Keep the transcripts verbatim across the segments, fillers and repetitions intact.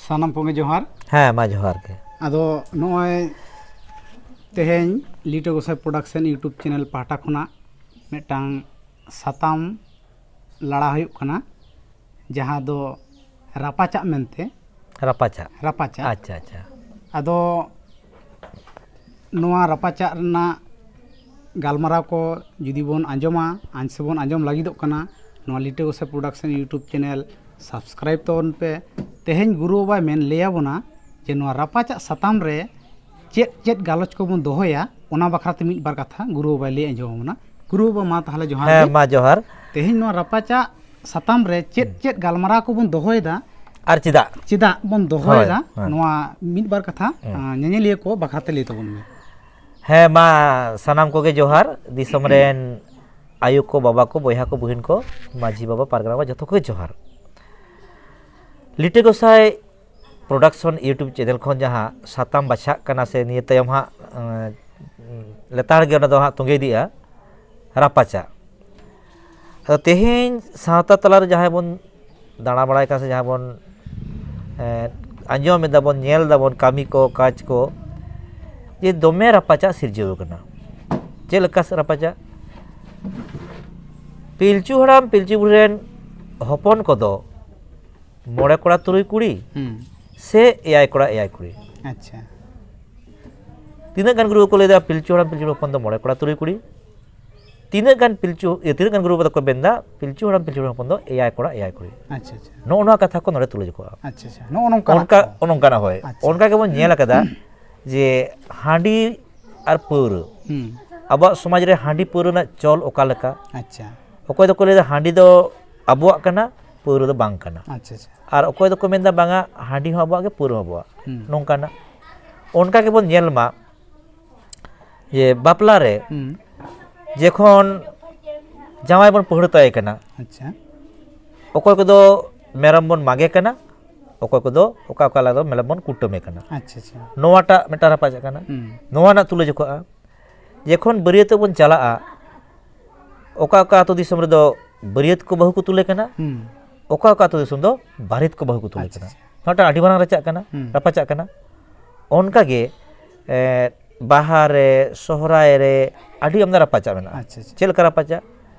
ᱥᱟᱱᱟᱢ ᱠᱚᱜᱮ ᱡᱚᱦᱟᱨ᱾ ᱦᱮᱸ, ᱢᱟ ᱡᱚᱦᱟᱨ ᱜᱮ᱾ ᱟᱫᱚ ᱱᱚᱜᱼᱚᱭ ᱛᱮᱦᱮᱧ ᱞᱤᱴᱟᱹ ᱜᱚᱸᱥᱟᱭ ᱯᱨᱚᱰᱟᱠᱥᱚᱱ YouTube ᱪᱮᱱᱮᱞ ᱯᱟᱦᱴᱟ ᱠᱷᱚᱱᱟᱜ ᱢᱤᱫᱴᱟᱝ ᱥᱟᱛᱟᱢ ᱞᱟᱲᱟ ᱦᱩᱭᱩᱜ ᱠᱟᱱᱟ, ᱡᱟᱦᱟᱸ ᱫᱚ ᱨᱟᱯᱟᱪᱟᱜ ᱢᱮᱱᱛᱮ᱾ ᱨᱟᱯᱟᱪᱟᱜ? ᱨᱟᱯᱟᱪᱟᱜ᱾ ᱟᱪᱪᱷᱟ, ᱟᱪᱪᱷᱟ᱾ ᱟᱫᱚ ᱱᱚᱣᱟ ᱨᱟᱯᱟᱪᱟᱜ ᱨᱮᱱᱟᱜ ᱜᱟᱞᱢᱟᱨᱟᱣ ᱠᱚ ᱡᱩᱫᱤ ᱵᱚᱱ ᱟᱸᱡᱚᱢᱟ, ᱟᱸᱡ ᱥᱮᱵᱚᱱ ᱟᱸᱡᱚᱢ ᱞᱟᱹᱜᱤᱫᱚᱜ ᱠᱟᱱᱟ, ᱱᱚᱣᱟ ᱞᱤᱴᱟᱹ ᱜᱚᱸᱥᱟᱭ ᱯᱨᱚᱰᱟᱠᱥᱚᱱ YouTube ᱪᱮᱱᱮᱞ ᱥᱟᱵᱥᱠᱨᱟᱭᱤᱵ ᱛᱟᱵᱚᱱ ᱯᱮ᱾ ᱛᱮᱦᱮᱧ ᱜᱩᱨᱩ ᱵᱟᱵᱟᱭ ᱢᱮᱱ ᱞᱟᱹᱭ ᱟᱵᱚᱱᱟ ᱡᱮ ᱱᱚᱣᱟ ᱨᱟᱯᱟᱪᱟᱜ ᱥᱟᱛᱟᱢ ᱨᱮ ᱪᱮᱫ ᱪᱮᱫ ᱜᱟᱞᱚᱪ ᱠᱚᱵᱚᱱ ᱫᱚᱦᱚᱭᱟ, ᱚᱱᱟ ᱵᱟᱠᱷᱨᱟ ᱛᱮ ᱢᱤᱫ ᱵᱟᱨ ᱠᱟᱛᱷᱟ ᱜᱩᱨᱩ ᱵᱟᱵᱟᱭ ᱞᱟᱹᱭ ᱟᱸᱡᱚᱢ ᱟᱵᱚᱱᱟ᱾ ᱜᱩᱨᱩ ᱵᱟᱵᱟ, ᱢᱟ ᱛᱟᱦᱚᱞᱮ ᱡᱚᱦᱟᱨ ᱦᱮᱸ, ᱜᱮ᱾ ᱢᱟ ᱡᱚᱦᱟᱨ᱾ ᱛᱮᱦᱮᱧ ᱱᱚᱣᱟ ᱨᱟᱯᱟᱪᱟᱜ ᱥᱟᱛᱟᱢ ᱨᱮ ᱪᱮᱫ ᱦᱩᱸ᱾ ᱪᱮᱫ ᱜᱟᱞᱢᱟᱨᱟᱣ ᱠᱚᱵᱚᱱ ᱫᱚᱦᱚᱭᱮᱫᱟ, ᱟᱨ ᱪᱮᱫᱟᱜ? ᱪᱮᱫᱟᱜ ᱵᱚᱱ ᱫᱚᱦᱚᱭᱮᱫᱟ, ᱦᱳᱭ, ᱦᱳᱭ᱾ ᱱᱚᱣᱟ ᱢᱤᱫ ᱵᱟᱨ ᱠᱟᱛᱷᱟ, ᱦᱩᱸ᱾ ᱟᱸ, ᱧᱮᱧᱮᱞᱤᱭᱟᱹ ᱠᱚ ᱵᱟᱠᱷᱨᱟ ᱛᱮ ᱞᱟᱹᱭ ᱛᱟᱵᱚᱱ ᱢᱮ᱾ ᱦᱮᱸ, ᱢᱟ ᱥᱟᱱᱟᱢ ᱠᱚᱜᱮ ᱡᱚᱦᱟᱨ, ᱫᱤᱥᱚᱢ ᱨᱮᱱ ᱟᱭᱳ ᱠᱚ, ᱵᱟᱵᱟ ᱠᱚ, ᱵᱚᱭᱦᱟ ᱠᱚ, ᱵᱩᱦᱤᱱ ᱠᱚ, ᱢᱟᱹᱡᱷᱤ ᱵᱟᱵᱟ, ᱯᱟᱨᱜᱟᱱᱟ ᱠᱚ, ᱡᱚᱛᱚ ᱠᱚᱜᱮ ᱡᱚᱦᱟᱨ᱾ ᱞᱤᱴᱟᱹ ᱜᱚᱸᱥᱟᱭ ᱯᱨᱚᱰᱟᱠᱥᱚᱱ YouTube ᱪᱮᱱᱮᱞ ᱠᱷᱚᱱ ᱡᱟᱦᱟᱸ ᱥᱟᱛᱟᱢ ᱵᱟᱪᱷᱟᱜ ᱠᱟᱱᱟ, ᱥᱮ ᱱᱤᱭᱟᱹ ᱛᱟᱭᱚᱢ ᱦᱟᱸᱜ, ᱮᱸ, ᱞᱮᱛᱟᱲ ᱜᱮ ᱚᱱᱟ ᱫᱚ ᱦᱟᱸᱜ ᱛᱚᱸᱜᱮ ᱤᱫᱤᱜᱼᱟ, ᱨᱟᱯᱟᱪᱟᱜ᱾ ᱟᱫᱚ ᱛᱮᱦᱮᱧ ᱥᱟᱶᱛᱟ ᱛᱟᱞᱟᱨᱮ ᱡᱟᱦᱟᱸᱭ ᱵᱚᱱ ᱫᱟᱬᱟ ᱵᱟᱲᱟᱭ ᱠᱟᱱᱟ, ᱥᱮ ᱡᱟᱦᱟᱸ ᱵᱚᱱ, ᱮᱸ, ᱟᱸᱡᱚᱢ ᱮᱫᱟ ᱵᱚᱱ, ᱧᱮᱞ ᱫᱟᱵᱚᱱ, ᱠᱟᱹᱢᱤ ᱠᱚ, ᱠᱟᱡᱽ ᱠᱚ, ᱡᱮ ᱫᱚᱢᱮ ᱨᱟᱯᱟᱪᱟᱜ ᱥᱤᱨᱡᱟᱹᱣ ᱟᱠᱟᱱᱟ᱾ ᱪᱮᱫ ᱞᱮᱠᱟ ᱨᱟᱯᱟᱪᱟᱜ? ᱯᱤᱞᱪᱩ ᱦᱟᱲᱟᱢ ᱯᱤᱞᱪᱩ ᱵᱩᱲᱦᱤ ᱨᱮᱱ ᱦᱚᱯᱚᱱ ᱠᱚᱫᱚ ᱢᱚᱬᱮ ᱠᱚᱲᱟ ᱛᱩᱨᱩᱭ ᱠᱩᱲᱤ, ᱦᱩᱸ᱾ ᱥᱮ ᱮᱭᱟᱭ ᱠᱚᱲᱟ ᱮᱭᱟᱭ ᱠᱩᱲᱤ? ᱟᱪᱪᱷᱟ᱾ ᱛᱤᱱᱟᱹᱜ ᱜᱟᱱ ᱜᱩᱨᱩ ᱠᱚ ᱞᱟᱹᱭ ᱮᱫᱟ ᱯᱤᱞᱪᱩ ᱦᱟᱲᱟᱢ ᱯᱤᱞᱪᱩ ᱦᱚᱯᱚᱱ ᱫᱚ ᱢᱚᱬᱮ ᱠᱚᱲᱟ ᱛᱩᱨᱩᱭ ᱠᱩᱲᱤ? ᱛᱤᱱᱟᱹᱜ ᱜᱟᱱ ᱯᱤᱞᱪᱩ, ᱤᱭᱟᱹ, ᱛᱤᱱᱟᱹᱜ ᱜᱟᱱ ᱜᱩᱨᱩ ᱵᱟᱵᱟ ᱫᱚᱠᱚ ᱢᱮᱱᱫᱟ ᱯᱤᱞᱪᱩ ᱦᱟᱲᱟᱢ ᱯᱤᱞᱪᱩ ᱦᱚᱯᱚᱱ ᱫᱚ ᱮᱭᱟᱭ ᱠᱚᱲᱟ ᱮᱭᱟᱭ ᱠᱩᱲᱤ? ᱟᱪᱪᱷᱟ, ᱟᱪᱪᱷᱟ᱾ ᱱᱚᱜᱼᱚ ᱱᱚᱣᱟ ᱠᱟᱛᱷᱟ ᱠᱚ ᱱᱚᱰᱮ ᱛᱩᱞᱟᱹ ᱡᱚᱠᱷᱚᱜᱼᱟ᱾ ᱟᱪᱪᱷᱟ, ᱟᱪᱪᱷᱟ᱾ ᱱᱚᱜᱼᱚ ᱱᱚᱝᱠᱟᱱᱟᱜ ᱚᱱᱠᱟ, ᱠᱚ᱾ ᱚᱱᱮ ᱚᱱᱠᱟᱱᱟᱜ, ᱦᱳᱭ᱾ ᱟᱪᱪᱷᱟ᱾ ᱚᱱᱠᱟ ᱜᱮᱵᱚᱱ ᱧᱮᱞ ᱟᱠᱟᱫᱟ ᱡᱮ ᱦᱟᱺᱰᱤ ᱟᱨ ᱯᱟᱹᱣᱨᱟᱹ, ᱦᱩᱸ᱾ ᱟᱵᱚᱣᱟᱜ ᱥᱚᱢᱟᱡᱽ ᱨᱮ ᱦᱟᱺᱰᱤ ᱯᱟᱹᱣᱨᱟᱹ ᱨᱮᱱᱟᱜ ᱪᱚᱞ ᱚᱠᱟ ᱞᱮᱠᱟ? ᱟᱪᱪᱷᱟ᱾ ᱚᱠᱚᱭ ᱫᱚᱠᱚ ᱞᱟᱹᱭᱫᱟ ᱦᱟᱺᱰᱤ ᱫᱚ ᱟᱵᱚᱣᱟᱜ ᱠᱟᱱᱟ, ᱯᱟᱹᱣᱨᱟᱹ ᱫᱚ ᱵᱟᱝ ᱠᱟᱱᱟ᱾ ᱟᱪᱪᱷᱟ, ᱟᱪᱪᱷᱟ᱾ ᱟᱨ ᱚᱠᱚᱭ ᱫᱚᱠᱚ ᱢᱮᱱᱫᱟ ᱵᱟᱝᱟ, ᱦᱟᱺᱰᱤ ᱦᱚᱸ ᱟᱵᱚᱣᱟᱜ ᱜᱮ, ᱯᱟᱹᱣᱨᱟᱹ ᱦᱚᱸ ᱟᱵᱚᱣᱟᱜ᱾ ᱦᱩᱸ᱾ ᱱᱚᱝᱠᱟᱱᱟᱜ᱾ ᱚᱱᱠᱟ ᱜᱮᱵᱚᱱ ᱧᱮᱞ ᱢᱟ ᱡᱮ ᱵᱟᱯᱞᱟ ᱨᱮ ᱦᱩᱸ᱾ ᱡᱚᱠᱷᱚᱱ ᱡᱟᱶᱟᱭ ᱵᱚᱱ ᱯᱟᱹᱦᱲᱟᱹ ᱛᱟᱭ ᱠᱟᱱᱟ, ᱟᱪᱪᱷᱟ᱾ ᱚᱠᱚᱭ ᱠᱚᱫᱚ ᱢᱮᱨᱚᱢ ᱵᱚᱱ ᱢᱟᱜᱮ ᱠᱟᱱᱟ, ᱚᱠᱚᱭ ᱠᱚᱫᱚ ᱚᱠᱟ ᱚᱠᱟ ᱟᱞᱟᱫᱟ ᱢᱮᱨᱚᱢ ᱵᱚᱱ ᱠᱩᱴᱟᱹᱢᱮ ᱠᱟᱱᱟ᱾ ᱟᱪᱪᱷᱟ, ᱟᱪᱪᱷᱟ᱾ ᱱᱚᱣᱟᱴᱟᱜ ᱢᱤᱫᱴᱟᱝ ᱨᱟᱯᱟᱪᱟᱜ ᱠᱟᱱᱟ᱾ ᱦᱩᱸ᱾ ᱱᱚᱣᱟ ᱨᱮᱱᱟᱜ ᱛᱩᱞᱟᱹ ᱡᱚᱠᱷᱚᱜᱼᱟ, ᱡᱚᱠᱷᱚᱱ ᱵᱟᱹᱨᱭᱟᱹᱛᱚᱜ ᱵᱚᱱ ᱪᱟᱞᱟᱜᱼᱟ, ᱚᱠᱟ ᱚᱠᱟ ᱟᱹᱛᱩ ᱫᱤᱥᱚᱢ ᱨᱮᱫᱚ ᱵᱟᱹᱨᱭᱟᱹᱛ ᱠᱚ ᱵᱟᱹᱦᱩ ᱠᱚ ᱛᱩᱞᱮ ᱠᱟᱱᱟ, ᱦᱩᱸ᱾ ᱚᱠᱟ ᱚᱠᱟ ᱟᱹᱛᱩ ᱫᱤᱥᱚᱢ ᱫᱚ ᱵᱟᱨᱮᱛ ᱠᱚ ᱵᱟᱹᱦᱩ ᱠᱚ ᱛᱩᱞᱮ ᱟᱪᱪᱷᱟ, ᱠᱟᱱᱟ᱾ ᱟᱪᱪᱷᱟ᱾ ᱱᱚᱣᱟ ᱢᱤᱫᱴᱟᱝ ᱟᱹᱰᱤ ᱢᱟᱨᱟᱝ ᱨᱟᱪᱟᱜ ᱠᱟᱱᱟ, ᱦᱩᱸ᱾ ᱨᱟᱯᱟᱪᱟᱜ ᱠᱟᱱᱟ᱾ ᱚᱱᱠᱟᱜᱮ, ᱮ, ᱵᱟᱦᱟ ᱨᱮ, ᱥᱚᱦᱨᱟᱭ ᱨᱮ ᱟᱹᱰᱤ ᱟᱢᱫᱟ ᱨᱟᱯᱟᱪᱟᱜ ᱢᱮᱱᱟᱜᱼᱟ᱾ ᱟᱪᱪᱷᱟ, ᱟᱪᱪᱷᱟ᱾ ᱪᱮᱫ ᱞᱮᱠᱟ ᱨᱟᱯᱟᱪᱟᱜ?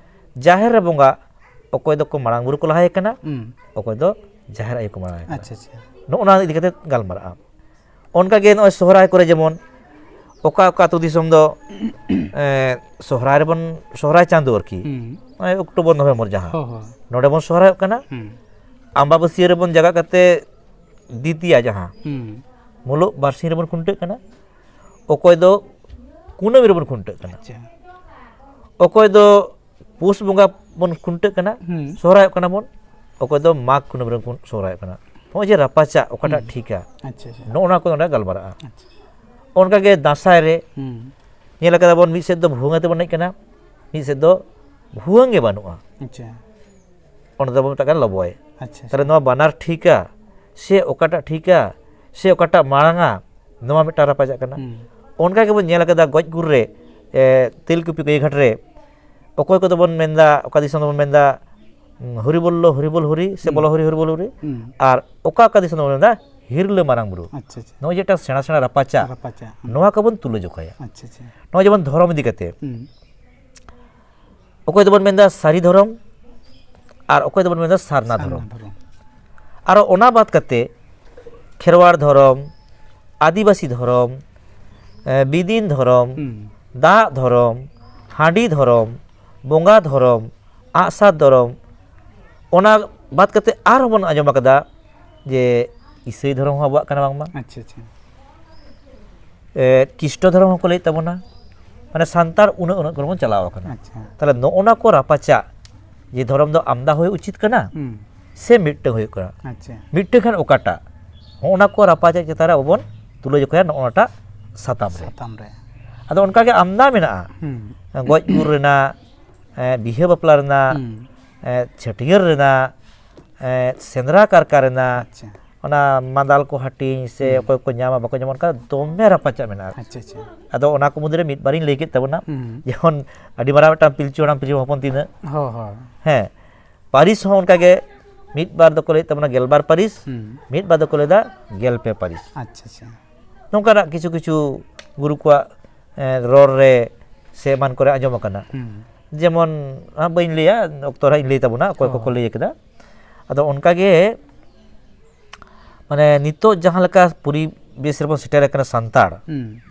ᱡᱟᱦᱮᱨ ᱨᱮ ᱵᱚᱸᱜᱟ, ᱚᱠᱚᱭ ᱫᱚᱠᱚ ᱢᱟᱨᱟᱝ ᱵᱩᱨᱩ ᱠᱚ ᱞᱟᱦᱟᱭᱮ ᱠᱟᱱᱟ, ᱦᱩᱸ᱾ ᱚᱠᱚᱭ ᱫᱚ ᱡᱟᱦᱮᱨ ᱟᱭᱳ ᱠᱚ ᱢᱟᱨᱟᱝ ᱟᱭ ᱠᱟᱱᱟ᱾ ᱟᱪᱪᱷᱟ, ᱟᱪᱪᱷᱟ᱾ ᱱᱚᱜᱼᱚ ᱱᱚᱣᱟ ᱤᱫᱤ ᱠᱟᱛᱮ ᱜᱟᱞᱢᱟᱨᱟᱜᱼᱟ᱾ ᱚᱱᱠᱟᱜᱮ ᱱᱚᱜᱼᱚᱭ ᱥᱚᱦᱨᱟᱭ ᱠᱚᱨᱮ ᱡᱮᱢᱚᱱ ᱚᱠᱟ ᱚᱠᱟ ᱟᱹᱛᱩ ᱫᱤᱥᱚᱢ ᱫᱚ, ᱮ, ᱥᱚᱦᱨᱟᱭ ᱨᱮᱵᱚᱱ, ᱥᱚᱦᱨᱟᱭ ᱪᱟᱸᱫᱳ ᱟᱨᱠᱤ, ᱦᱩᱸ᱾ ᱱᱚᱜᱼᱚᱭ ᱚᱠᱴᱳᱵᱚᱨ ᱱᱚᱵᱷᱮᱢᱵᱚᱨ ᱡᱟᱦᱟᱸ, ᱦᱳᱭ, ᱦᱳᱭ᱾ ᱱᱚᱰᱮ ᱵᱚᱱ ᱥᱚᱦᱨᱟᱭᱚᱜ ᱠᱟᱱᱟ᱾ ᱦᱩᱸ᱾ ᱟᱢᱵᱟᱵᱟᱹᱥᱭᱟᱹ ᱨᱮᱵᱚᱱ ᱡᱟᱜᱟ ᱠᱟᱛᱮ ᱫᱤᱛᱤᱭᱟ ᱡᱟᱦᱟᱸ, ᱦᱩᱸ᱾ ᱢᱩᱞᱩᱜ ᱵᱟᱨᱥᱤᱧ ᱨᱮᱵᱚᱱ ᱠᱷᱩᱱᱴᱟᱹᱜ ᱠᱟᱱᱟ᱾ ᱚᱠᱚᱭ ᱫᱚ ᱠᱩᱱᱟᱹᱢᱤ ᱨᱮᱵᱚᱱ ᱠᱷᱩᱱᱴᱟᱹᱜ ᱠᱟᱱᱟ᱾ ᱟᱪᱪᱷᱟ᱾ ᱚᱠᱚᱭ ᱫᱚ ᱯᱩᱥ ᱵᱚᱸᱜᱟ ᱵᱚᱱ ᱠᱷᱩᱱᱴᱟᱹᱜ ᱠᱟᱱᱟ, ᱦᱩᱸ᱾ ᱥᱚᱦᱨᱟᱭᱚᱜ ᱠᱟᱱᱟ ᱵᱚᱱ, ᱚᱠᱚᱭ ᱫᱚ ᱢᱟᱜᱽ ᱠᱩᱱᱟᱹᱢᱤ ᱨᱮᱵᱚᱱ ᱥᱚᱦᱨᱟᱭᱚᱜ ᱠᱟᱱᱟ᱾ ᱱᱚᱜᱼᱚᱭ ᱡᱮ ᱨᱟᱯᱟᱪᱟᱜ, ᱚᱠᱟᱴᱟᱜ ᱦᱩᱸ᱾ ᱴᱷᱤᱠᱟ, ᱟᱪᱪᱷᱟ, ᱟᱪᱪᱷᱟ᱾ ᱱᱚᱜᱼᱚ ᱱᱚᱣᱟ ᱠᱚ ᱱᱚᱰᱮ ᱜᱟᱞᱢᱟᱨᱟᱜᱼᱟ᱾ ᱟᱪᱪᱷᱟ᱾ ᱚᱱᱠᱟᱜᱮ ᱫᱟᱸᱥᱟᱭ ᱨᱮ ᱦᱩᱸ᱾ ᱧᱮᱞ ᱠᱟᱫᱟ ᱵᱚᱱ, ᱢᱤᱫ ᱥᱮᱫ ᱫᱚ ᱵᱷᱩᱣᱟᱹᱝ ᱟᱛᱮ ᱵᱚᱱ ᱮᱱᱮᱡ ᱠᱟᱱᱟ, ᱢᱤᱫ ᱥᱮᱫ ᱫᱚ ᱵᱷᱩᱣᱟᱹᱝ ᱜᱮ ᱵᱟᱹᱱᱩᱜᱼᱟ᱾ ᱟᱪᱪᱷᱟ᱾ ᱚᱸᱰᱮ ᱫᱚᱵᱚᱱ ᱢᱮᱛᱟᱜ ᱠᱟᱱᱟ ᱞᱚᱵᱚᱭ᱾ ᱟᱪᱪᱷᱟ, ᱛᱟᱦᱞᱮ ᱟᱪᱪᱷᱟ᱾ ᱱᱚᱣᱟ ᱵᱟᱱᱟᱨ ᱴᱷᱤᱠᱟ ᱥᱮ ᱚᱠᱟᱴᱟᱜ ᱴᱷᱤᱠᱟ ᱥᱮ ᱚᱠᱟᱴᱟᱜ ᱢᱟᱲᱟᱝᱟ, ᱱᱚᱣᱟ ᱢᱤᱫᱴᱟᱝ ᱨᱟᱯᱟᱪᱟᱜ ᱠᱟᱱᱟ᱾ ᱦᱩᱸ᱾ ᱚᱱᱠᱟ ᱜᱮᱵᱚᱱ ᱧᱮᱞ ᱠᱟᱫᱟ ᱜᱚᱡ ᱜᱩᱨ ᱨᱮ, ᱮ, ᱛᱮᱞᱠᱩᱯᱤ ᱠᱚᱭᱮ ᱜᱷᱟᱴ ᱨᱮ ᱚᱠᱚᱭ ᱠᱚᱫᱚ ᱵᱚᱱ ᱢᱮᱱᱫᱟ, ᱚᱠᱟ ᱫᱤᱥᱚᱢ ᱫᱚᱵᱚᱱ ᱢᱮᱱᱫᱟ, ᱩᱸ, ᱦᱚᱨᱤ ᱵᱚᱞᱞᱚ ᱦᱚᱨᱤ ᱵᱚᱞ ᱦᱚᱨᱤ ᱥᱮ ᱦᱩᱸ᱾ ᱵᱚᱞᱚ ᱦᱚᱨᱤ ᱦᱚᱨᱤ ᱵᱚᱞ ᱦᱚᱨᱤ, ᱦᱩᱸ᱾ ᱟᱨ ᱚᱠᱟ ᱚᱠᱟ ᱫᱤᱥᱚᱢ ᱫᱚᱵᱚᱱ ᱢᱮᱱᱫᱟ ᱦᱤᱨᱞᱟᱹ ᱢᱟᱨᱟᱝ ᱵᱩᱨᱩ᱾ ᱟᱪᱪᱷᱟ, ᱟᱪᱪᱷᱟ᱾ ᱱᱚᱜᱼᱚᱭ ᱡᱮ ᱢᱤᱫᱴᱟᱝ ᱥᱮᱬᱟ ᱥᱮᱬᱟ ᱨᱟᱯᱟᱪᱟ, ᱨᱟᱯᱟᱪᱟ, ᱦᱩᱸ᱾ ᱱᱚᱣᱟ ᱠᱚᱵᱚᱱ ᱛᱩᱞᱟᱹ ᱡᱚᱠᱷᱟᱭᱟ᱾ ᱟᱪᱪᱷᱟ, ᱟᱪᱪᱷᱟ᱾ ᱱᱚᱜᱼᱚᱭ ᱡᱮᱢᱚᱱ ᱫᱷᱚᱨᱚᱢ ᱤᱫᱤ ᱠᱟᱛᱮ, ᱦᱩᱸ᱾ ᱚᱠᱚᱭ ᱫᱚᱵᱚᱱ ᱢᱮᱱᱫᱟ ᱥᱟᱹᱨᱤ ᱫᱷᱚᱨᱚᱢ ᱟᱨ ᱚᱠᱚᱭ ᱫᱚᱵᱚᱱ ᱢᱮᱱᱫᱟ ᱥᱟᱨᱱᱟ ᱥᱟᱨᱱᱟ ᱫᱷᱚᱨᱚᱢ᱾ ᱫᱷᱚᱨᱚᱢ᱾ ᱟᱨᱚ ᱚᱱᱟ ᱵᱟᱫ ᱠᱟᱛᱮ ᱠᱷᱮᱨᱣᱟᱲ ᱫᱷᱚᱨᱚᱢ, ᱟᱹᱫᱤᱵᱟᱹᱥᱤ ᱫᱷᱚᱨᱚᱢ, ᱮ, ᱵᱤᱫᱤᱱ ᱫᱷᱚᱨᱚᱢ, ᱦᱩᱸ᱾ ᱫᱟᱜ ᱫᱷᱚᱨᱚᱢ, ᱦᱟᱺᱰᱤ ᱫᱷᱚᱨᱚᱢ, ᱵᱚᱸᱜᱟ ᱫᱷᱚᱨᱚᱢ, ᱟᱜᱼᱥᱟᱨ ᱫᱷᱚᱨᱚᱢ, ᱚᱱᱟ ᱵᱟᱫ ᱠᱟᱛᱮ ᱟᱨᱦᱚᱸ ᱵᱚᱱ ᱟᱸᱡᱚᱢ ᱟᱠᱟᱫᱟ ᱡᱮ ᱤᱥᱟᱹᱭ ᱫᱷᱚᱨᱚᱢ ᱦᱚᱸ ᱟᱵᱚᱣᱟᱜ ᱠᱟᱱᱟ ᱵᱟᱝᱢᱟ᱾ ᱟᱪᱪᱷᱟ, ᱟᱪᱪᱷᱟ᱾ ᱮ, ᱠᱷᱤᱥᱴᱚ ᱫᱷᱚᱨᱚᱢ ᱦᱚᱸᱠᱚ ᱞᱟᱹᱭᱮᱫ ᱛᱟᱵᱚᱱᱟ᱾ ᱢᱟᱱᱮ ᱥᱟᱱᱛᱟᱲ ᱩᱱᱟᱹᱜ, ᱩᱱᱟᱹᱜ ᱠᱚᱨᱮ ᱵᱚᱱ ᱪᱟᱞᱟᱣ ᱟᱠᱟᱱᱟ᱾ ᱟᱪᱪᱷᱟ᱾ ᱛᱟᱦᱞᱮ ᱱᱚᱜᱼᱚ ᱱᱟ ᱠᱚ ᱨᱟᱯᱟᱪᱟᱜ ᱡᱮ ᱫᱷᱚᱨᱚᱢ ᱫᱚ ᱟᱢᱫᱟ ᱦᱩᱭ ᱩᱪᱤᱛ ᱠᱟᱱᱟ ᱦᱩᱸ᱾ ᱥᱮ ᱢᱤᱫᱴᱟᱝ ᱦᱩᱭᱩᱜ ᱠᱟᱱᱟ? ᱟᱪᱪᱷᱟ᱾ ᱢᱤᱫᱴᱟᱝ ᱠᱷᱟᱱ ᱚᱠᱟᱴᱟᱜ? ᱦᱚᱸᱜᱼᱚ ᱱᱟ ᱠᱚ ᱨᱟᱯᱟᱪᱟᱜ ᱪᱮᱛᱟᱱ ᱨᱮ ᱟᱵᱚ ᱵᱚᱱ ᱛᱩᱞᱟᱹ ᱡᱚᱠᱷᱟᱭᱟ ᱱᱚᱜᱼᱚ ᱱᱟᱴᱟᱜ ᱥᱟᱛᱟᱢ ᱨᱮ᱾ ᱥᱟᱛᱟᱢ ᱨᱮ᱾ ᱟᱫᱚ ᱚᱱᱠᱟ ᱜᱮ ᱟᱢᱫᱟ ᱢᱮᱱᱟᱜᱼᱟ᱾ ᱦᱩᱸ᱾ ᱜᱚᱡ ᱜᱩᱨ ᱨᱮᱱᱟᱜ, ᱮ, ᱵᱤᱦᱟᱹ ᱵᱟᱯᱞᱟ ᱨᱮᱱᱟᱜ, ᱦᱩᱸ᱾ ᱮ, ᱪᱷᱟᱹᱴᱭᱟᱹᱨ ᱨᱮᱱᱟᱜ, ᱮ, ᱥᱮᱸᱫᱽᱨᱟ ᱠᱟᱨᱠᱟ ᱨᱮᱱᱟᱜ, ᱟᱪᱪᱷᱟ᱾ ᱚᱱᱟ ᱢᱟᱸᱫᱟᱞ ᱠᱚ ᱦᱟᱹᱴᱤᱧ ᱥᱮ ᱦᱩᱸ᱾ ᱚᱠᱚᱭ ᱠᱚ ᱧᱟᱢᱟ ᱵᱟᱠᱚ ᱧᱟᱢᱟ, ᱚᱱᱠᱟ ᱫᱚᱢᱮ ᱨᱟᱯᱟᱪᱟᱜ ᱢᱮᱱᱟᱜᱼᱟ᱾ ᱟᱪᱪᱷᱟ, ᱟᱪᱪᱷᱟ᱾ ᱟᱫᱚ ᱚᱱᱟ ᱠᱚ ᱢᱩᱫᱽᱨᱮ ᱢᱤᱫ ᱵᱟᱨᱤᱧ ᱞᱟᱹᱭ ᱠᱮᱫ ᱛᱟᱵᱚᱱᱟ᱾ ᱦᱩᱸ᱾ ᱡᱮᱢᱚᱱ ᱟᱹᱰᱤ ᱢᱟᱨᱟᱝ ᱢᱤᱫᱴᱟᱝ ᱯᱤᱞᱪᱩ ᱦᱟᱲᱟᱢ ᱯᱤᱞᱪᱩ ᱦᱚᱯᱚᱱ ᱛᱤᱱᱟᱹᱜ᱾ ᱦᱳᱭ, ᱦᱳᱭ᱾ ᱦᱮᱸ, ᱯᱟᱹᱨᱤᱥ ᱦᱚᱸ ᱚᱱᱠᱟᱜᱮ ᱢᱤᱫ ᱵᱟᱨ ᱫᱚᱠᱚ ᱞᱟᱹᱭᱮᱫ ᱛᱟᱵᱚᱱᱟ ᱜᱮᱞᱵᱟᱨ ᱯᱟᱹᱨᱤᱥ, ᱦᱩᱸ᱾ ᱢᱤᱫ ᱵᱟᱨ ᱫᱚᱠᱚ ᱞᱟᱹᱭᱫᱟ ᱜᱮᱞ ᱯᱮ ᱯᱟᱹᱨᱤᱥ᱾ ᱟᱪᱪᱷᱟ, ᱟᱪᱪᱷᱟ᱾ ᱱᱚᱝᱠᱟᱱᱟᱜ ᱠᱤᱪᱷᱩ ᱠᱤᱪᱷᱩ ᱜᱩᱨᱩ ᱠᱚᱣᱟᱜ, ᱮ, ᱨᱚᱲ ᱨᱮ ᱥᱮ ᱮᱢᱟᱱ ᱠᱚᱨᱮ ᱟᱸᱡᱚᱢ ᱟᱠᱟᱱᱟ᱾ ᱦᱩᱸ᱾ ᱡᱮᱢᱚᱱ, ᱦᱟᱸᱜ ᱵᱟᱹᱧ ᱞᱟᱹᱭᱟ, ᱚᱠᱛᱚ ᱨᱮ ᱦᱟᱸᱜ ᱤᱧ ᱞᱟᱹᱭ ᱛᱟᱵᱚᱱᱟ ᱚᱠᱚᱭ ᱦᱚᱸ᱾ ᱠᱚᱠᱚ ᱞᱟᱹᱭ ᱟᱠᱟᱫᱟ᱾ ᱟᱫᱚ ᱚᱱᱠᱟ ᱜᱮ, ᱢᱟᱱᱮ, ᱱᱤᱛᱚᱜ ᱡᱟᱦᱟᱸ ᱞᱮᱠᱟ ᱯᱚᱨᱤᱵᱮᱥ ᱨᱮᱵᱚᱱ ᱥᱮᱴᱮᱨ ᱟᱠᱟᱱᱟ ᱥᱟᱱᱛᱟᱲ, ᱦᱩᱸ᱾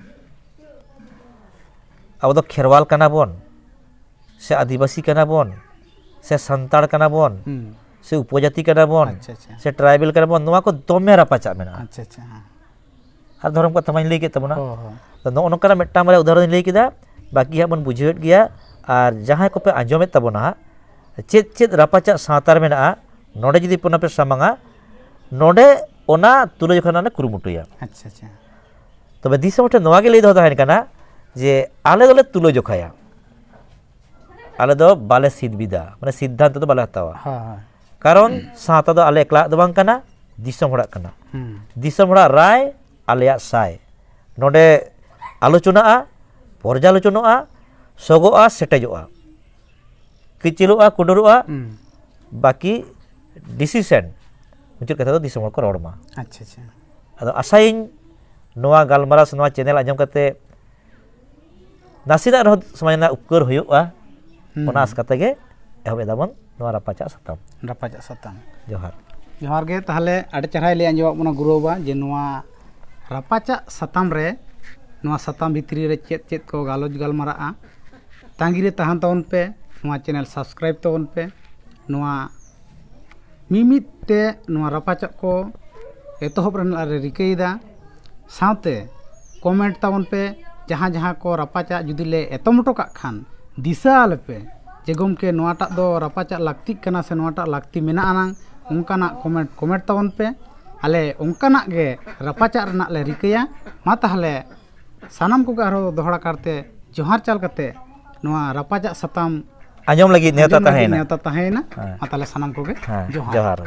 ᱟᱵᱚ ᱫᱚ ᱠᱷᱮᱨᱣᱟᱞ ᱠᱟᱱᱟ ᱵᱚᱱ, ᱥᱮ ᱟᱹᱫᱤᱵᱟᱹᱥᱤ ᱠᱟᱱᱟ ᱵᱚᱱ, ᱥᱮ ᱥᱟᱱᱛᱟᱲ ᱠᱟᱱᱟ ᱵᱚᱱ, ᱦᱩᱸ᱾ ᱥᱮ ᱩᱯᱚᱡᱟᱹᱛᱤ ᱠᱟᱱᱟ ᱵᱚᱱ, ᱟᱪᱪᱷᱟ, ᱟᱪᱪᱷᱟ᱾ ᱥᱮ ᱴᱨᱟᱭᱵᱮᱞ ᱠᱟᱱᱟ ᱵᱚᱱ, ᱱᱚᱣᱟ ᱠᱚ ᱫᱚᱢᱮ ᱨᱟᱯᱟᱪᱟᱜ ᱢᱮᱱᱟᱜᱼᱟ᱾ ᱟᱪᱪᱷᱟ, ᱟᱪᱪᱷᱟ, ᱦᱮᱸ᱾ ᱟᱨ ᱫᱷᱚᱨᱚᱢ ᱠᱟᱛᱷᱟ ᱢᱟᱧ ᱞᱟᱹᱭ ᱠᱮᱫ ᱛᱟᱵᱚᱱᱟ᱾ ᱦᱚᱸ, ᱦᱚᱸ᱾ ᱛᱚ, ᱱᱚᱜᱼᱚ ᱱᱚᱝᱠᱟᱱᱟᱜ ᱢᱤᱫᱴᱟᱝ ᱵᱟᱨᱭᱟ ᱩᱫᱟᱦᱚᱨᱚᱱᱤᱧ ᱞᱟᱹᱭ ᱠᱮᱫᱟ, ᱵᱟᱹᱠᱤ ᱦᱟᱸᱜ ᱵᱚᱱ ᱵᱩᱡᱷᱟᱹᱣᱮᱫ ᱜᱮᱭᱟ᱾ ᱟᱨ ᱡᱟᱦᱟᱸᱭ ᱠᱚᱯᱮ ᱟᱸᱡᱚᱢᱮᱫ ᱛᱟᱵᱚᱱᱟ ᱦᱟᱸᱜ, ᱪᱮᱫ ᱪᱮᱫ ᱨᱟᱯᱟᱪᱟᱜ ᱥᱟᱶᱛᱟ ᱨᱮ ᱢᱮᱱᱟᱜᱼᱟ, ᱱᱚᱰᱮ ᱡᱩᱫᱤ ᱚᱱᱟ ᱯᱮ ᱥᱟᱢᱟᱝᱟ, ᱱᱚᱰᱮ ᱚᱱᱟ ᱛᱩᱞᱟᱹᱡᱚᱠᱷᱟ ᱨᱮᱱᱟᱜ ᱞᱮ ᱠᱩᱨᱩᱢᱩᱴᱩᱭᱟ᱾ ᱟᱪᱪᱷᱟ, ᱟᱪᱪᱷᱟ᱾ ᱛᱚᱵᱮ ᱫᱤᱥᱚᱢ ᱦᱚᱲ ᱴᱷᱮᱱ ᱱᱚᱣᱟ ᱜᱮ ᱞᱟᱹᱭ ᱫᱚᱦᱚ ᱛᱟᱦᱮᱱ ᱠᱟᱱᱟ ᱡᱮ ᱟᱞᱮ ᱫᱚᱞᱮ ᱛᱩᱞᱟᱹᱡᱚᱠᱷᱟᱭᱟ, ᱟᱞᱮ ᱫᱚ ᱵᱟᱞᱮ ᱥᱤᱫ ᱵᱤᱫᱟ, ᱢᱟᱱᱮ ᱥᱤᱫᱽᱫᱷᱟᱱᱛᱚ ᱫᱚ ᱵᱟᱞᱮ ᱦᱟᱛᱟᱣᱟ᱾ ᱦᱳᱭ, ᱦᱳᱭ᱾ ᱠᱟᱨᱚᱱ ᱥᱟᱶᱛᱟ ᱫᱚ ᱟᱞᱮ ᱮᱠᱞᱟᱣᱟᱜ ᱫᱚ ᱵᱟᱝ ᱠᱟᱱᱟ, ᱫᱤᱥᱚᱢ ᱦᱚᱲᱟᱜ ᱠᱟᱱᱟ᱾ ᱦᱩᱸ᱾ ᱫᱤᱥᱚᱢ ᱦᱚᱲᱟᱜ ᱨᱟᱭ ᱟᱞᱮᱭᱟᱜ ᱥᱟᱭ᱾ ᱱᱚᱰᱮ ᱟᱞᱳᱪᱚᱱᱟᱜᱼᱟ, ᱯᱚᱨᱡᱟᱞᱳᱪᱚᱱᱚᱜᱼᱟ, ᱥᱚᱜᱚᱜᱼᱟ, ᱥᱮᱴᱮᱡᱚᱜᱼᱟ, ᱠᱤᱪᱤᱞᱚᱜᱼᱟ, ᱠᱩᱰᱩᱨᱚᱜᱼᱟ, ᱦᱩᱸ᱾ ᱵᱟᱹᱠᱤ ᱰᱤᱥᱤᱥᱮᱱ ᱢᱩᱪᱟᱹᱫ ᱠᱟᱛᱷᱟ ᱫᱚ ᱫᱤᱥᱚᱢ ᱦᱚᱲ ᱠᱚ ᱨᱚᱲ ᱢᱟ᱾ ᱟᱪᱪᱷᱟ, ᱟᱪᱪᱷᱟ᱾ ᱟᱫᱚ ᱟᱥᱟᱭᱟᱹᱧ ᱱᱚᱣᱟ ᱜᱟᱞᱢᱟᱨᱟᱣ ᱥᱮ ᱱᱚᱣᱟ ᱪᱮᱱᱮᱞ ᱟᱸᱡᱚᱢ ᱠᱟᱛᱮ ᱱᱟᱥᱮᱱᱟᱜ ᱨᱮᱦᱚᱸ ᱥᱚᱢᱟᱡᱽ ᱨᱮᱱᱟᱜ ᱩᱯᱠᱟᱹᱨ ᱦᱩᱭᱩᱜᱼᱟ, ᱦᱩᱸ᱾ ᱚᱱᱟ ᱟᱥ ᱠᱟᱛᱮ ᱜᱮ ᱮᱦᱚᱵ ᱮᱫᱟᱵᱚᱱ ᱱᱚᱣᱟ ᱨᱟᱯᱟᱪᱟᱜ ᱥᱟᱛᱟᱢ᱾ ᱨᱟᱯᱟᱪᱟᱜ ᱥᱟᱛᱟᱢ᱾ ᱡᱚᱦᱟᱨ᱾ ᱡᱚᱦᱟᱨ ᱜᱮ᱾ ᱛᱟᱦᱚᱞᱮ ᱟᱹᱰᱤ ᱪᱮᱦᱨᱟᱭ ᱞᱟᱹᱭ ᱟᱸᱡᱚᱢᱟᱜ ᱵᱚᱱᱟ ᱜᱩᱨᱩ ᱵᱟᱵᱟ ᱡᱮ ᱱᱚᱣᱟ ᱨᱟᱯᱟᱪᱟᱜ ᱥᱟᱛᱟᱢ ᱨᱮ, ᱱᱚᱣᱟ ᱥᱟᱛᱟᱢ ᱵᱷᱤᱛᱨᱤ ᱨᱮ ᱪᱮᱫ ᱪᱮᱫ ᱠᱚ ᱜᱟᱞᱚᱪ ᱜᱟᱞᱢᱟᱨᱟᱜᱼᱟ, ᱛᱟᱺᱜᱤ ᱨᱮ ᱛᱟᱦᱮᱱ ᱛᱟᱵᱚᱱ ᱯᱮ, ᱱᱚᱣᱟ ᱪᱮᱱᱮᱞ ᱥᱟᱵᱥᱠᱨᱟᱭᱤᱵ ᱛᱟᱵᱚᱱ ᱯᱮ᱾ ᱱᱚᱣᱟ ᱢᱤᱢᱤᱫ ᱛᱮ ᱱᱚᱣᱟ ᱨᱟᱯᱟᱪᱟᱜ ᱠᱚ ᱮᱛᱚᱦᱚᱵ ᱨᱮᱱᱟᱜ ᱞᱮ ᱨᱤᱠᱟᱹᱭᱮᱫᱟ᱾ ᱥᱟᱶᱛᱮ ᱠᱚᱢᱮᱱᱴ ᱛᱟᱵᱚᱱ ᱯᱮ, ᱡᱟᱦᱟᱸ ᱡᱟᱦᱟᱸ ᱠᱚ ᱨᱟᱯᱟᱪᱟᱜ ᱡᱩᱫᱤ ᱞᱮ ᱮᱛᱚᱢ ᱦᱚᱴᱚ ᱠᱟᱜ ᱠᱷᱟᱱ ᱫᱤᱥᱟᱹ ᱟᱞᱮ ᱯᱮ ᱡᱮ, "ᱜᱚᱢᱠᱮ, ᱱᱚᱣᱟᱴᱟᱜ ᱫᱚ ᱨᱟᱯᱟᱪᱟᱜ ᱞᱟᱹᱠᱛᱤᱜ ᱠᱟᱱᱟ ᱥᱮ ᱱᱚᱣᱟᱴᱟᱜ ᱞᱟᱹᱠᱛᱤ ᱢᱮᱱᱟᱜ ᱟᱱᱟᱝ", ᱚᱱᱠᱟᱱᱟᱜ ᱠᱚᱢᱮᱱᱴ, ᱠᱚᱢᱮᱱᱴ ᱛᱟᱵᱚᱱ ᱯᱮ᱾ ᱟᱞᱮ ᱚᱱᱠᱟᱱᱟᱜ ᱜᱮ ᱨᱟᱯᱟᱪᱟᱜ ᱨᱮᱱᱟᱜ ᱞᱮ ᱨᱤᱠᱟᱹᱭᱟ᱾ ᱢᱟ ᱛᱟᱦᱚᱞᱮ ᱥᱟᱱᱟᱢ ᱠᱚᱜᱮ ᱟᱨᱦᱚᱸ ᱫᱚᱦᱲᱟ ᱠᱟᱨᱛᱮ ᱡᱚᱦᱟᱨ ᱪᱟᱞ ᱠᱟᱛᱮ ᱱᱚᱣᱟ ᱨᱟᱯᱟᱪᱟᱜ ᱥᱟᱛᱟᱢ ᱟᱸᱡᱚᱢ ᱞᱟᱹᱜᱤᱫ ᱱᱮᱣᱛᱟ ᱟᱸᱡᱚᱢ ᱞᱟᱹᱜᱤᱫ ᱛᱟᱦᱮᱸᱭᱮᱱᱟ᱾ ᱱᱮᱣᱛᱟ ᱛᱟᱦᱮᱸᱭᱮᱱᱟ᱾ ᱦᱮᱸ᱾ ᱢᱟ ᱛᱟᱦᱚᱞᱮ ᱥᱟᱱᱟᱢ ᱠᱚᱜᱮ ᱦᱮᱸ, ᱡᱚᱦᱟᱨ᱾ ᱡᱚᱦᱟᱨ᱾